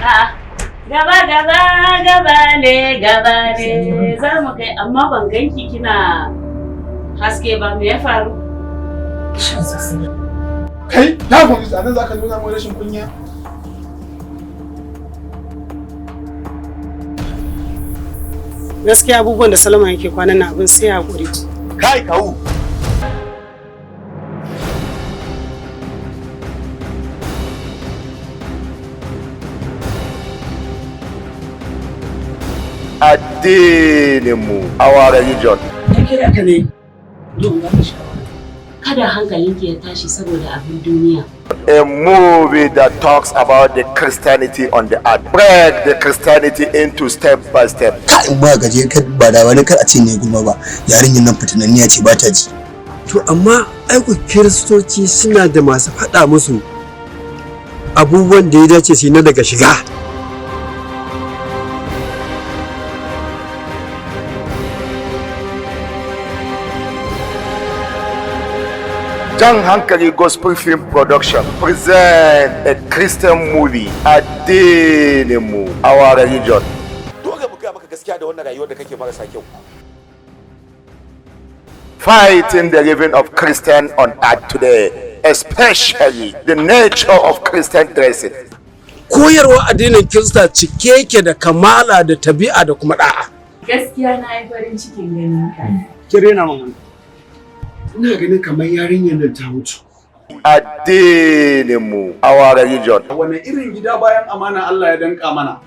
A'a, gaba gaba gaba ne, gaba ne za mu kai, amma ban ganki kina haske ba. Me ya faru? Kai, na gwamnati a nan za ka nuna mu rashin kunya. Gaskiya abubuwan da Salama yake kwanan nan, abin sai hakuri. Kai, kawu. Addininmu, our religion. Ta kira ka ne don ba ka shawara. Kada hankalinki ya tashi saboda abin duniya. A movie that talks about the Christianity on the earth. Break the Christianity into step by step. Ka in ba gaje ka ba da wani, kar a ce ne gulma ba, yarinyar nan fitinanniya ce, ba ta ji. To amma aiku Kiristoci suna da masu faɗa musu abubuwan da ya dace su yi na daga shiga. Jan Hankali Gospel Film Production present a Christian movie, Addininmu, our religion. Dole mu gaya maka gaskiya da wannan rayuwar da kake marasa kyau. Fighting the living of Christian on earth today, especially the nature of Christian dressing. Koyarwa addinin Kirista cike yake da kamala da tabi'a da kuma da'a. Gaskiya na yi farin cikin ganin ka. Ki rena min hankali. Ina ganin kamar yarinyar nan ta mutu. Addininmu, our religion. Wane irin gida bayan amana Allah ya danka mana?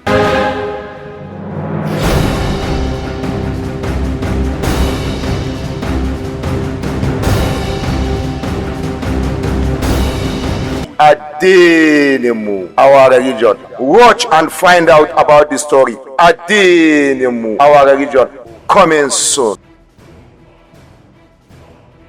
Addininmu, our religion. Watch and find out about the story. Addininmu, our religion. Coming soon.